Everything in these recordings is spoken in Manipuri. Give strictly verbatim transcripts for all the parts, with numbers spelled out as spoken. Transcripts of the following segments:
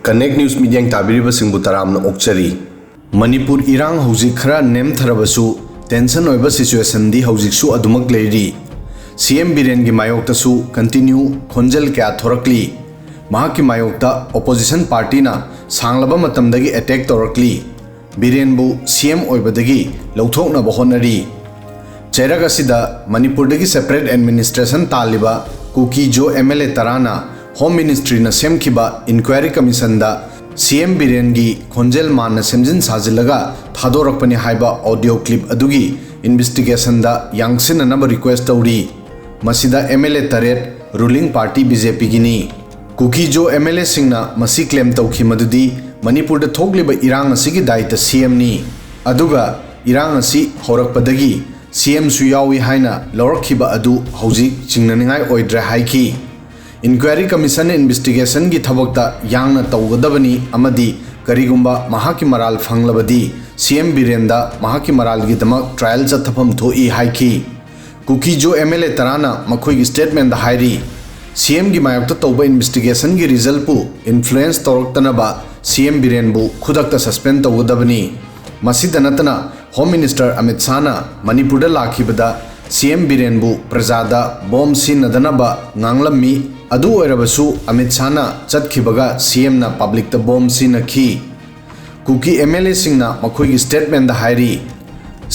Connect News ꯃꯤꯠꯌꯦꯡ ꯇꯥꯕꯤꯔꯤꯕꯁꯤꯡꯕꯨ ꯇꯔꯥꯝꯅ ꯑꯣꯛꯆꯔꯤ꯫ ꯃꯅꯤꯄꯨꯔ ꯏꯔꯥꯡ ꯍꯧꯖꯤꯛ ꯈꯔ ꯅꯦꯝꯊꯔꯕꯁꯨ tension ꯑꯣꯏꯕ situationꯗꯤ ꯍꯧꯖꯤꯛꯁꯨ ꯑꯗꯨꯃꯛ ꯂꯩꯔꯤ꯫ ꯁꯤ ꯑꯦꯝ ꯕꯤꯔꯦꯟꯒꯤ ꯃꯥꯌꯣꯛꯇꯁꯨ continue ꯈꯣꯟꯖꯦꯜ ꯀꯌꯥ ꯊꯣꯔꯛꯂꯤ꯫ ꯃꯍꯥꯛꯀꯤ ꯃꯥꯌꯣꯛꯇ opposition partyꯅ ꯁꯥꯡꯂꯕ ꯃꯇꯝꯗꯒꯤ attack ꯇꯧꯔꯛꯂꯤ꯫ ꯕꯤꯔꯦꯟꯕꯨ ꯁꯤ ꯑꯦꯝ ꯑꯣꯏꯕꯗꯒꯤ ꯂꯧꯊꯣꯛꯅꯕ ꯍꯣꯠꯅꯔꯤ꯫ ꯆꯩꯔꯛ ꯑꯁꯤꯗ ꯃꯅꯤꯄꯨꯔꯗꯒꯤ separate administration ꯇꯥꯜꯂꯤꯕ Kuki Zo M L A ꯇꯔꯥꯅ Home Ministryꯅ ꯁꯦꯝꯈꯤꯕ inquiry commissionꯗ ꯁꯤ ꯑꯦꯝ ꯕꯤꯔꯦꯟꯒꯤ ꯈꯣꯟꯖꯦꯜ ꯃꯥꯟꯅ ꯁꯦꯝꯖꯤꯟ ꯁꯥꯖꯤꯜꯂꯒ ꯊꯥꯗꯣꯔꯛꯄꯅꯤ ꯍꯥꯏꯕ audio clip ꯑꯗꯨꯒꯤ investigationꯗ ꯌꯥꯡꯁꯤꯟꯅꯅꯕ request ꯇꯧꯔꯤ꯫ ꯃꯁꯤꯗ ꯑꯦꯝ ꯑꯦꯜ ꯑꯦ ꯇꯔꯦꯠ ruling party ꯕꯤ ꯖꯦ ꯄꯤꯒꯤꯅꯤ꯫ ꯀꯨꯀꯤ ꯖꯣ ꯑꯦꯝ ꯑꯦꯜ ꯑꯦꯁꯤꯡꯅ ꯃꯁꯤ claim ꯇꯧꯈꯤ ꯃꯗꯨꯗꯤ ꯃꯅꯤꯄꯨꯔꯗ ꯊꯣꯛꯂꯤꯕ ꯏꯔꯥꯡ ꯑꯁꯤꯒꯤ ꯗꯥꯏꯇ ꯁꯤ ꯑꯦꯝꯅꯤ꯫ ꯑꯗꯨꯒ ꯏꯔꯥꯡ ꯑꯁꯤ ꯍꯧꯔꯛꯄꯗꯒꯤ ꯁꯤ ꯑꯦꯝꯁꯨ ꯌꯥꯎꯏ ꯍꯥꯏꯅ ꯂꯧꯔꯛꯈꯤꯕ ꯑꯗꯨ ꯍꯧꯖꯤꯛ ꯆꯤꯡꯅꯅꯤꯡꯉꯥꯏ ꯑꯣꯏꯗ꯭ꯔꯦ ꯍꯥꯏꯈꯤ꯫ Inquiry commission investigationꯒꯤ ꯊꯕꯛꯇ ꯌꯥꯡꯅ ꯇꯧꯒꯗꯕꯅꯤ ꯑꯃꯗꯤ ꯀꯔꯤꯒꯨꯝꯕ ꯃꯍꯥꯛꯀꯤ ꯃꯔꯥꯜ ꯐꯪꯂꯕꯗꯤ ꯁꯤ ꯑꯦꯝ ꯕꯤꯔꯦꯟꯗ ꯃꯍꯥꯛꯀꯤ ꯃꯔꯥꯜꯒꯤꯗꯃꯛ trial ꯆꯠꯊꯐꯝ ꯊꯣꯛꯏ ꯍꯥꯏꯈꯤ꯫ ꯀꯨꯀꯤ ꯖꯣ ꯑꯦꯝ ꯑꯦꯜ ꯑꯦ ꯇꯔꯥꯅ ꯃꯈꯣꯏꯒꯤ statementꯗ ꯍꯥꯏꯔꯤ, ꯁꯤ ꯑꯦꯝꯒꯤ ꯃꯥꯌꯣꯛꯇ ꯇꯧꯕ investigationꯒꯤ resultꯄꯨ influence ꯇꯧꯔꯛꯇꯅꯕ ꯁꯤ ꯑꯦꯝ ꯕꯤꯔꯦꯟꯕꯨ ꯈꯨꯗꯛꯇ suspend ꯇꯧꯒꯗꯕꯅꯤ꯫ ꯃꯁꯤꯗ ꯅꯠꯇꯅ Home Minister ꯑꯃꯤꯠ ꯁꯥꯍꯅ ꯃꯅꯤꯄꯨꯔꯗ ꯂꯥꯛꯈꯤꯕꯗ ꯁꯤ ꯑꯦꯝ ꯕꯤꯔꯦꯟꯕꯨ ꯄ꯭ꯔꯖꯥꯗ ꯕꯣꯝ ꯁꯤꯖꯤꯟꯅꯗꯅꯕ ꯉꯥꯡꯂꯝꯃꯤ꯫ ꯑꯗꯨ ꯑꯣꯏꯔꯕꯁꯨ ꯑꯃꯤꯠ ꯁꯥꯍꯅ ꯆꯠꯈꯤꯕꯒ ꯁꯤ ꯑꯦꯝꯅ publicꯇ ꯕꯣꯝ ꯁꯤꯖꯤꯟꯅꯈꯤ꯫ ꯀꯨꯀꯤ ꯑꯦꯝ ꯑꯦꯜ ꯑꯦꯁꯤꯡꯅ ꯃꯈꯣꯏꯒꯤ statementꯗ ꯍꯥꯏꯔꯤ,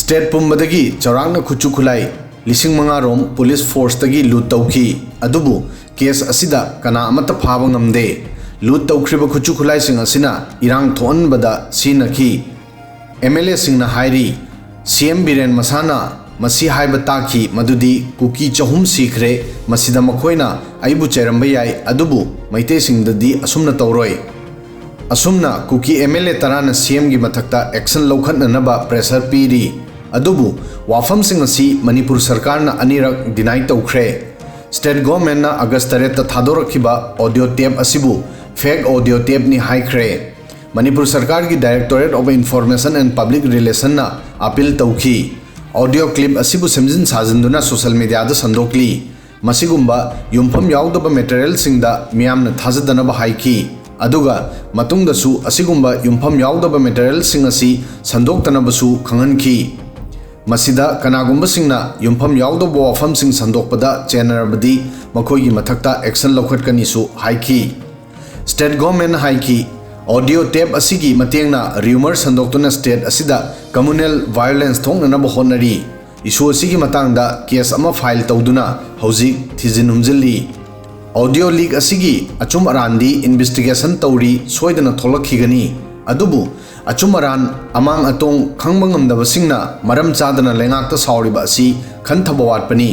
state ꯄꯨꯝꯕꯗꯒꯤ ꯆꯥꯎꯔꯥꯛꯅ ꯈꯨꯠꯁꯨ ꯈꯨꯠꯂꯥꯏ ꯂꯤꯁꯤꯡ ꯃꯉꯥ ꯔꯣꯝ police forceꯇꯒꯤ loot ꯇꯧꯈꯤ꯫ ꯑꯗꯨꯕꯨ case ꯑꯁꯤꯗ ꯀꯅꯥ ꯑꯃꯠꯇ ꯐꯥꯕ ꯉꯝꯗꯦ꯫ Loot ꯇꯧꯈ꯭ꯔꯤꯕ ꯈꯨꯠꯁꯨ ꯈꯨꯠꯂꯥꯏꯁꯤꯡ ꯑꯁꯤꯅ ꯏꯔꯥꯡ ꯊꯣꯛꯍꯟꯕꯗ ꯁꯤꯖꯤꯟꯅꯈꯤ꯫ ꯑꯦꯝ ꯑꯦꯜ ꯑꯦꯁꯤꯡꯅ ꯍꯥꯏꯔꯤ, ꯁꯤ ꯑꯦꯝ ꯕꯤꯔꯦꯟ ꯃꯁꯥꯅ ꯃꯁꯤ ꯍꯥꯏꯕ ꯇꯥꯈꯤ ꯃꯗꯨꯗꯤ ꯀꯨꯀꯤ ꯆꯍꯨꯝ ꯁꯤꯈ꯭ꯔꯦ, ꯃꯁꯤꯗ ꯃꯈꯣꯏꯅ ꯑꯩꯕꯨ ꯆꯩꯔꯝꯕ ꯌꯥꯏ, ꯑꯗꯨꯕꯨ ꯃꯩꯇꯩꯁꯤꯡꯗꯗꯤ ꯑꯁꯨꯝꯅ ꯇꯧꯔꯣꯏ꯫ ꯑꯁꯨꯝꯅ ꯀꯨꯀꯤ ꯑꯦꯝ ꯑꯦꯜ ꯑꯦ ꯇꯔꯥꯅ ꯁꯤ ꯑꯦꯝꯒꯤ ꯃꯊꯛꯇ action ꯂꯧꯈꯠꯅꯅꯕ pressure ꯄꯤꯔꯤ꯫ ꯑꯗꯨꯕꯨ ꯋꯥꯐꯝꯁꯤꯡ ꯑꯁꯤ ꯃꯅꯤꯄꯨꯔ ꯁꯔꯀꯥꯔꯅ ꯑꯅꯤꯔꯛ deny ꯇꯧꯈ꯭ꯔꯦ꯫ State governmentꯅ August ꯇꯔꯦꯠꯇ ꯊꯥꯗꯣꯔꯛꯈꯤꯕ audio tape ꯑꯁꯤꯕꯨ fake audio tapeꯅꯤ ꯍꯥꯏꯈ꯭ꯔꯦ꯫ ꯃꯅꯤꯄꯨꯔ ꯁꯔꯀꯥꯔꯒꯤ Directorate of Information and Public Relationꯅ appeal ꯇꯧꯈꯤ꯫ Audio clip ꯑꯁꯤꯕꯨ ꯁꯦꯝꯖꯤꯟ ꯁꯥꯖꯤꯟꯗꯨꯅ social mediaꯗ ꯁꯟꯗꯣꯛꯂꯤ꯫ ꯃꯁꯤꯒꯨꯝꯕ ꯌꯨꯝꯐꯝ ꯌꯥꯎꯗꯕ materialꯁꯤꯡꯗ ꯃꯤꯌꯥꯝꯅ ꯊꯥꯖꯗꯅꯕ ꯍꯥꯏꯈꯤ꯫ ꯑꯗꯨꯒ ꯃꯇꯨꯡꯗꯁꯨ ꯑꯁꯤꯒꯨꯝꯕ ꯌꯨꯝꯐꯝ ꯌꯥꯎꯗꯕ ꯃꯦꯇꯔꯤꯌꯦꯜꯁꯤꯡ ꯑꯁꯤ ꯁꯟꯗꯣꯛꯇꯅꯕꯁꯨ ꯈꯪꯍꯟꯈꯤ꯫ ꯃꯁꯤꯗ ꯀꯅꯥꯒꯨꯝꯕꯁꯤꯡꯅ ꯌꯨꯝꯐꯝ ꯌꯥꯎꯗꯕ ꯋꯥꯐꯝꯁꯤꯡ ꯁꯟꯗꯣꯛꯄꯗ ꯆꯦꯟꯅꯔꯕꯗꯤ ꯃꯈꯣꯏꯒꯤ ꯃꯊꯛꯇ ꯑꯦꯛꯁꯟ ꯂꯧꯈꯠꯀꯅꯤꯁꯨ ꯍꯥꯏꯈꯤ꯫ ꯁ꯭ꯇꯦꯠ ꯒꯣꯔꯃꯦꯟꯅ ꯍꯥꯏꯈꯤ, ꯑꯣꯗꯤꯑꯣ ꯇꯦꯞ ꯑꯁꯤꯒꯤ ꯃꯇꯦꯡꯅ ꯔ꯭ꯌꯨꯃꯔ ꯁꯟꯗꯣꯛꯇꯨꯅ ꯁ꯭ꯇꯦꯠ ꯑꯁꯤꯗ ꯀꯝꯃꯨꯅꯦꯜ ꯚꯥꯏꯑꯣꯂꯦꯟꯁ ꯊꯣꯛꯅꯅꯕ ꯍꯣꯠꯅꯔꯤ꯫ ꯏꯁꯨ ꯑꯁꯤꯒꯤ ꯃꯇꯥꯡꯗ ꯀꯦꯁ ꯑꯃ ꯐꯥꯏꯜ ꯇꯧꯗꯨꯅ ꯍꯧꯖꯤꯛ ꯊꯤꯖꯤꯟ ꯍꯨꯝꯖꯤꯜꯂꯤ꯫ ꯑꯣꯗꯤꯑꯣ ꯂꯤꯛ ꯑꯁꯤꯒꯤ ꯑꯆꯨꯝ ꯑꯔꯥꯟꯗꯤ ꯏꯟꯚꯦꯁꯇꯤꯒꯦꯁꯟ ꯇꯧꯔꯤ, ꯁꯣꯏꯗꯅ ꯊꯣꯛꯂꯛꯈꯤꯒꯅꯤ꯫ ꯑꯗꯨꯕꯨ ꯑꯆꯨꯝ ꯑꯔꯥꯟ ꯑꯃꯥꯡ ꯑꯇꯣꯡ ꯈꯪꯕ ꯉꯝꯗꯕꯁꯤꯡꯅ ꯃꯔꯝ ꯆꯥꯗꯅ ꯂꯩꯉꯥꯛꯇ ꯁꯥꯎꯔꯤꯕ ꯑꯁꯤ ꯈꯟꯊꯕ ꯋꯥꯠꯄꯅꯤ꯫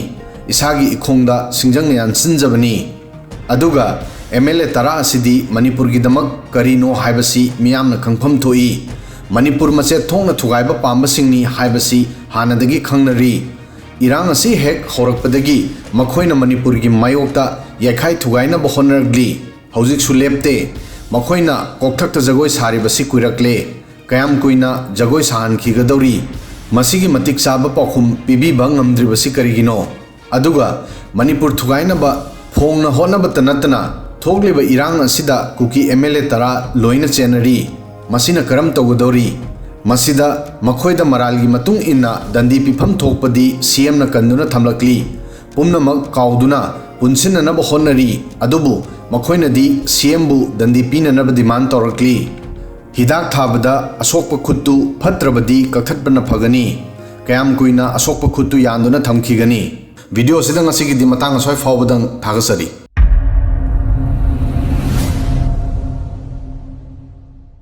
ꯏꯁꯥꯒꯤ ꯏꯈꯣꯡꯗ ꯁꯤꯡꯖꯪꯅ ꯌꯥꯟꯁꯤꯟꯖꯕꯅꯤ꯫ ꯑꯗꯨꯒ ꯑꯦꯝ ꯑꯦꯜ ꯑꯦ ꯇꯔꯥ ꯑꯁꯤꯗꯤ ꯃꯅꯤꯄꯨꯔꯒꯤꯗꯃꯛ ꯀꯔꯤꯅꯣ ꯍꯥꯏꯕꯁꯤ ꯃꯤꯌꯥꯝꯅ ꯈꯪꯐꯝ ꯊꯣꯛꯏ꯫ ꯃꯅꯤꯄꯨꯔ ꯃꯆꯦꯠ ꯊꯣꯛꯅ ꯊꯨꯒꯥꯏꯕ ꯄꯥꯝꯕꯁꯤꯡꯅꯤ ꯍꯥꯏꯕꯁꯤ ꯍꯥꯟꯅꯗꯒꯤ ꯈꯪꯅꯔꯤ꯫ ꯏꯔꯥꯡ ꯑꯁꯤ ꯍꯦꯛ ꯍꯧꯔꯛꯄꯗꯒꯤ ꯃꯈꯣꯏꯅ ꯃꯅꯤꯄꯨꯔꯒꯤ ꯃꯥꯌꯣꯛꯇ ꯌꯥꯏꯈꯥꯏ ꯊꯨꯒꯥꯏꯅꯕ ꯍꯣꯠꯅꯔꯛꯂꯤ꯫ ꯍꯧꯖꯤꯛꯁꯨ ꯂꯦꯞꯇꯦ꯫ ꯃꯈꯣꯏꯅ ꯀꯣꯛꯊꯛꯇ ꯖꯒꯣꯏ ꯁꯥꯔꯤꯕꯁꯤ ꯀꯨꯏꯔꯛꯂꯦ꯫ ꯀꯌꯥꯝ ꯀꯨꯏꯅ ꯖꯒꯣꯏ ꯁꯥꯍꯟꯈꯤꯒꯗꯧꯔꯤ? ꯃꯁꯤꯒꯤ ꯃꯇꯤꯛ ꯆꯥꯕ ꯄꯥꯎꯈꯨꯝ ꯄꯤꯕꯤꯕ ꯉꯝꯗ꯭ꯔꯤꯕꯁꯤ ꯀꯔꯤꯒꯤꯅꯣ? ꯑꯗꯨꯒ ꯃꯅꯤꯄꯨꯔ ꯊꯨꯒꯥꯏꯅꯕ ꯐꯣꯡꯅ ꯍꯣꯠꯅꯕꯇ ꯅꯠꯇꯅ ꯊꯣꯛꯂꯤꯕ ꯏꯔꯥꯡ ꯑꯁꯤꯗ ꯀꯨꯀꯤ ꯑꯦꯝ ꯑꯦꯜ ꯑꯦ ꯇꯔꯥ ꯂꯣꯏꯅ ꯆꯦꯟꯅꯔꯤ꯫ ꯃꯁꯤꯅ ꯀꯔꯝ ꯇꯧꯒꯗꯧꯔꯤ? ꯃꯁꯤꯗ ꯃꯈꯣꯏꯗ ꯃꯔꯥꯜꯒꯤ ꯃꯇꯨꯡ ꯏꯟꯅ ꯗꯟꯗꯤ ꯄꯤꯐꯝ ꯊꯣꯛꯄꯗꯤ ꯁꯤ ꯑꯦꯝꯅ ꯀꯟꯗꯨꯅ ꯊꯝꯂꯛꯂꯤ꯫ ꯄꯨꯝꯅꯃꯛ ꯀꯥꯎꯗꯨꯅ ꯄꯨꯟꯁꯤꯟꯅꯅꯕ ꯍꯣꯠꯅꯔꯤ, ꯑꯗꯨꯕꯨ ꯃꯈꯣꯏꯅꯗꯤ ꯁꯤ ꯑꯦꯝꯕꯨ ꯗꯟꯗꯤ ꯄꯤꯅꯅꯕ ꯗꯤꯃꯥꯟ ꯇꯧꯔꯛꯂꯤ꯫ ꯍꯤꯗꯥꯛ ꯊꯥꯕꯗ ꯑꯁꯣꯛꯄ ꯈꯨꯠꯇꯨ ꯐꯠꯇ꯭ꯔꯕꯗꯤ ꯀꯛꯊꯠꯄꯅ ꯐꯒꯅꯤ꯫ ꯀꯌꯥꯝ ꯀꯨꯏꯅ ꯑꯁꯣꯛꯄ ꯈꯨꯠꯇꯨ ꯌꯥꯟꯗꯨꯅ ꯊꯝꯈꯤꯒꯅꯤ? ꯚꯤꯗꯤꯑꯣ ꯑꯁꯤꯗ ꯉꯁꯤꯒꯤꯗꯤ ꯃꯇꯥꯡ ꯑꯁ꯭ꯋꯥꯏ ꯐꯥꯎꯕꯗꯪ ꯊꯥꯒꯠꯆꯔꯤ꯫